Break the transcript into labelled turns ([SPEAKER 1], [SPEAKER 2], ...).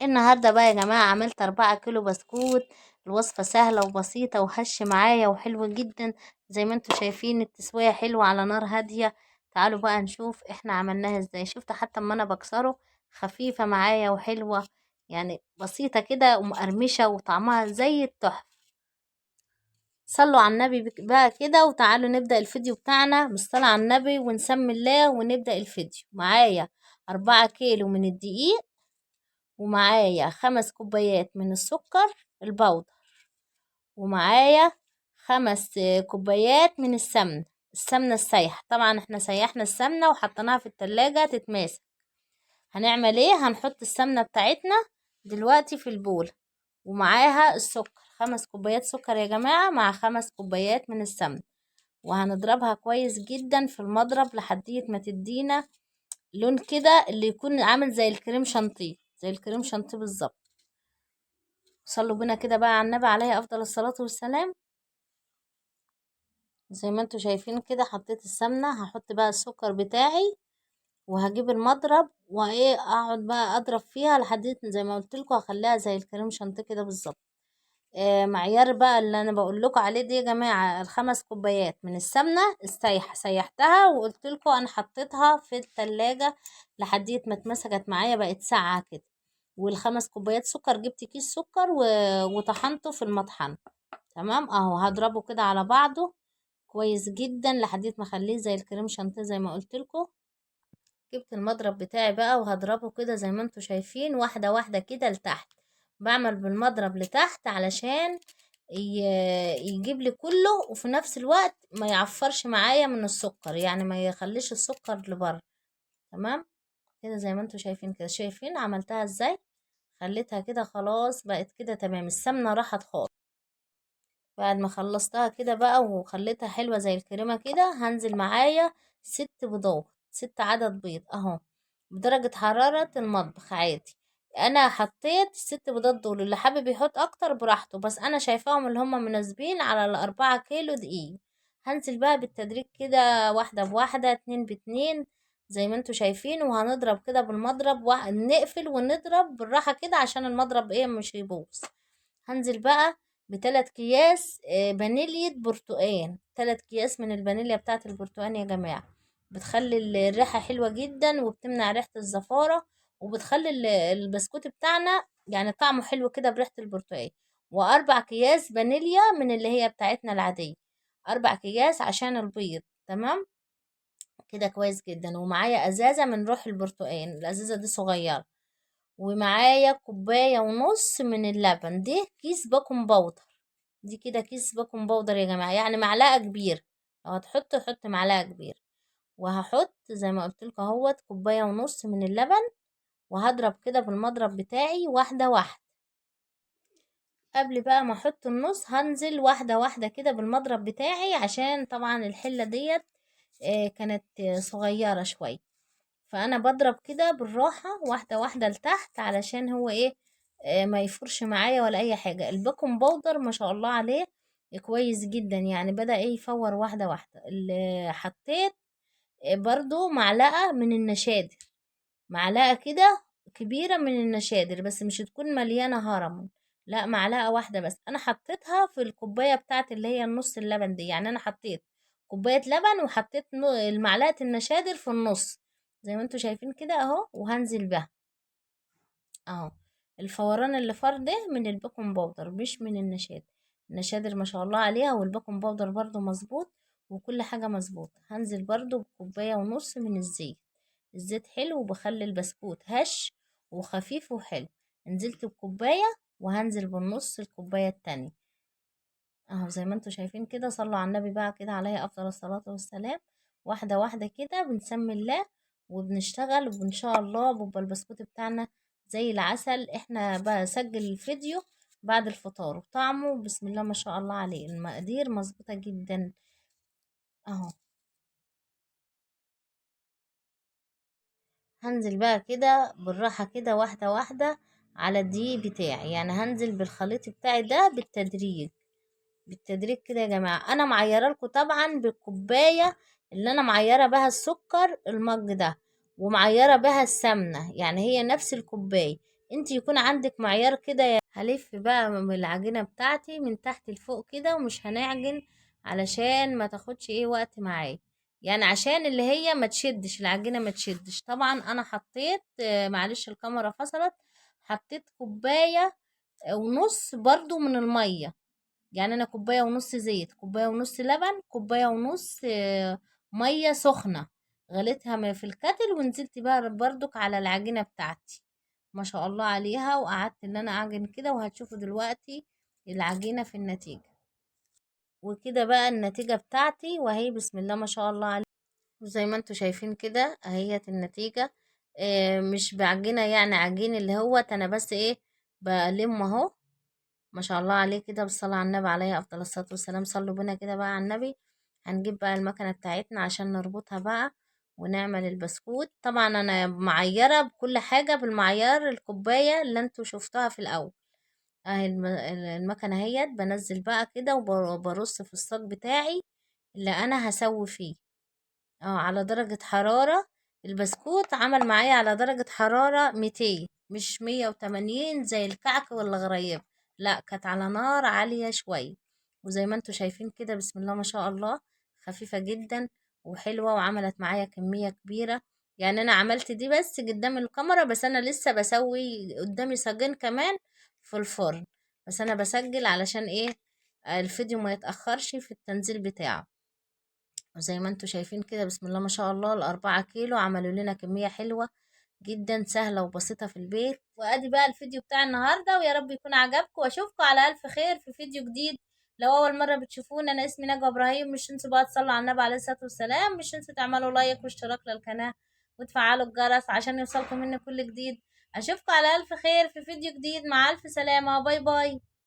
[SPEAKER 1] النهاردة بقى يا جماعة عملت 4 كيلو بسكوت. الوصفة سهلة وبسيطة وهش معايا وحلوة جدا، زي ما انتوا شايفين التسوية حلوة على نار هادية. تعالوا بقى نشوف احنا عملناها ازاي. شفت حتى اما انا بكسره خفيفة معايا وحلوة، بسيطة كده ومقرمشة وطعمها زي التحفة. صلوا على النبي بقى كده، وتعالوا نبدأ الفيديو بتاعنا بالصلاة على النبي ونسمي الله ونبدأ الفيديو. معايا 4 كيلو من الدقيق، ومعايا 5 كوبايات من السكر البودر، ومعايا 5 كوبايات من السمنة، السمنة السايحة. طبعا احنا سيحنا السمنة وحطيناها في التلاجة تتماسك. هنعمل ايه؟ هنحط السمنة بتاعتنا دلوقتي في البولة، ومعاها السكر، 5 كوبايات سكر يا جماعة مع 5 كوبايات من السمنة، وهنضربها كويس جدا في المضرب لحدية ما تدينا لون كده اللي يكون عامل زي الكريم شانتيه، زي الكريم شانتيه بالظبط. صلوا بينا كده بقى على النبي عليه افضل الصلاة والسلام. زي ما انتوا شايفين كده حطيت السمنة، هحط بقى السكر بتاعي وهجيب المضرب وايه، اقعد بقى اضرب فيها لحد زي ما قلت لكم، هخليها زي الكريم شانتيه كده بالظبط. معيار بقى اللي انا بقول لكم عليه دي يا جماعه، ال5 كوبايات من السمنه السايحه سيحتها وقلت لكم انا حطيتها في التلاجة لحديت ما اتمسكت معايا، بقت ساقعه كده. وال5 كوبايات سكر جبت كيس سكر وطحنته في المطحنه، تمام اهو. هضربه كده على بعضه كويس جدا لحديت ما اخليه زي الكريم شانتيه زي ما قلت لكم. جبت المضرب بتاعي بقى وهضربه كده زي ما انتوا شايفين، واحده واحده كده لتحت. بعمل بالمضرب لتحت علشان يجيب لي كله، وفي نفس الوقت ما يعفرش معايا من السكر، يعني ما يخليش السكر لبره، تمام كده زي ما انتوا شايفين كده. شايفين عملتها ازاي؟ خليتها كده خلاص، بقت كده تمام، السمنه راحت خالص. بعد ما خلصتها كده بقى وخليتها حلوه زي الكريمه كده، هنزل معايا 6 بيضات، 6 عدد بيض اهو، بدرجه حراره المطبخ عادي. انا حطيت 6 بيضات دول، اللي حابب يحط اكتر براحته، بس انا شايفاهم اللي هم مناسبين على ال4 كيلو دقيق. هنزل بقى بالتدريج كده، واحده بواحده، 2 باتنين زي ما انتوا شايفين، وهنضرب كده بالمضرب، نقفل ونضرب بالراحه كده عشان المضرب مش يبوظ. هنزل بقى بتلات اكياس، فانيليا برتقان، 3 اكياس من الفانيليا بتاعه البرتقان يا جماعه، بتخلي الريحه حلوه جدا وبتمنع ريحه الزفاره، وبتخلي البسكوت بتاعنا طعمه حلو كده بريحه البرتقال. واربع اكياس فانيليا من اللي هي بتاعتنا العاديه، 4 اكياس عشان البيض، تمام كده كويس جدا. ومعايا ازازه من روح البرتقال، الازازه دي صغيره. ومعايا كوبايه ونص من اللبن، دي كيس baking powder، دي كده كيس baking powder يا جماعه، يعني معلقه كبيره، لو هتحط حط معلقه كبيره. وهحط زي ما قلت لكم اهوت كوبايه ونص من اللبن، وهضرب كده بالمضرب بتاعي واحده واحده. قبل بقى ما احط النص هنزل واحده واحده كده بالمضرب بتاعي، عشان طبعا الحله ديت، كانت صغيره شويه، فانا بضرب كده بالراحه واحده واحده لتحت علشان هو ما يفرش معايا ولا اي حاجه. ال baking powder ما شاء الله عليه كويس جدا، بدا يفور واحده واحده. اللي حطيت، برضو معلقه من النشادر، معلقه كده كبيره من النشادر، بس مش تكون مليانه هرم، لا معلقه واحده بس. انا حطيتها في الكوبايه بتاعت اللي هي النص اللبن دي، يعني انا حطيت كوبايه لبن وحطيت المعلقه النشادر في النص زي ما انتوا شايفين كده اهو، وهنزل بها اهو. الفوران اللي فار ده من ال baking powder مش من النشادر، النشادر ما شاء الله عليها، وال baking powder برضو مظبوط وكل حاجة مظبوط. هنزل برضو بكوباية ونص من الزيت، الزيت حلو وبخلي البسكوت هش وخفيف وحلو. نزلت بكوباية وهنزل بالنص الكوباية التانية اهو زي ما انتوا شايفين كده. صلوا على النبي بقى كده عليه افضل الصلاة والسلام. واحدة واحدة كده بنسمي الله وبنشتغل، وان شاء الله بيبقى البسكوت بتاعنا زي العسل. احنا بسجل الفيديو بعد الفطار وطعمه بسم الله ما شاء الله عليه، المقادير مظبوطة جدا اهو. هنزل بقى كده بالراحة كده واحدة واحدة على الدقيق بتاعي، يعني هنزل بالخليط بتاعي ده بالتدريج بالتدريج كده يا جماعة. انا معيره لكم طبعا بالكوباية اللي انا معيره بها السكر المج ده، ومعيره بها السمنة، يعني هي نفس الكوباية. انت يكون عندك معيار كده. هلف بقى من العجينة بتاعتي من تحت لفوق كده، ومش هنعجن علشان ما تاخدش ايه وقت معايا، يعني عشان اللي هي ما تشدش العجينة، ما تشدش. طبعا انا حطيت، معلش الكاميرا فصلت، حطيت كوباية ونص برضو من المية، يعني انا كوباية ونص زيت، كوباية ونص لبن، كوباية ونص مية سخنة غليتها في الكتل، ونزلت بقى برضك على العجينة بتاعتي ما شاء الله عليها، وقعدت ان انا اعجن كده، وهتشوفوا دلوقتي العجينة في النتيجة. وكده بقى النتيجة بتاعتي وهي بسم الله ما شاء الله عليها، وزي ما انتوا شايفين كده اهيت النتيجة. مش بعجينة يعني عجين اللي هو انا بس ايه بلم اهو ما شاء الله عليه كده، بالصلاة على النبي عليه افضل الصلاة والسلام. صلوا بينا كده بقى على النبي. هنجيب بقى المكنة بتاعتنا عشان نربطها بقى ونعمل البسكوت. طبعا انا معيرة بكل حاجة بالمعيار الكوباية اللي انتوا شفتوها في الاول اهي المكنة اهيت. بنزل بقى كده وبرص في الصاج بتاعي اللي انا هسوي فيه على درجة حرارة. البسكوت عمل معايا على درجة حرارة 200، مش 180 زي الكعك ولا غريب، لا كانت على نار عالية شوية. وزي ما انتوا شايفين كده بسم الله ما شاء الله خفيفة جدا وحلوة، وعملت معايا كمية كبيرة. يعني انا عملت دي بس قدام الكاميرا، بس انا لسه بسوي قدامي صاجين كمان في الفرن، بس انا بسجل علشان ايه الفيديو ما يتأخرش في التنزيل بتاعه. وزي ما انتوا شايفين كده بسم الله ما شاء الله ال4 كيلو عملوا لنا كمية حلوة جدا، سهلة وبسيطة في البيت. وادي بقى الفيديو بتاع النهاردة، ويا رب يكون عجبكم، واشوفكم على الف خير في فيديو جديد. لو اول مرة بتشوفونا، انا اسمي نجوى ابراهيم. مش تنسوا بقى تصلوا على النبي عليه الصلاة والسلام، مش تنسوا تعملوا لايك واشتراك للقناة وتفعلوا الجرس عشان يوصلكم مني كل جديد. اشوفكم على الف خير في فيديو جديد، مع الف سلامة، bye bye.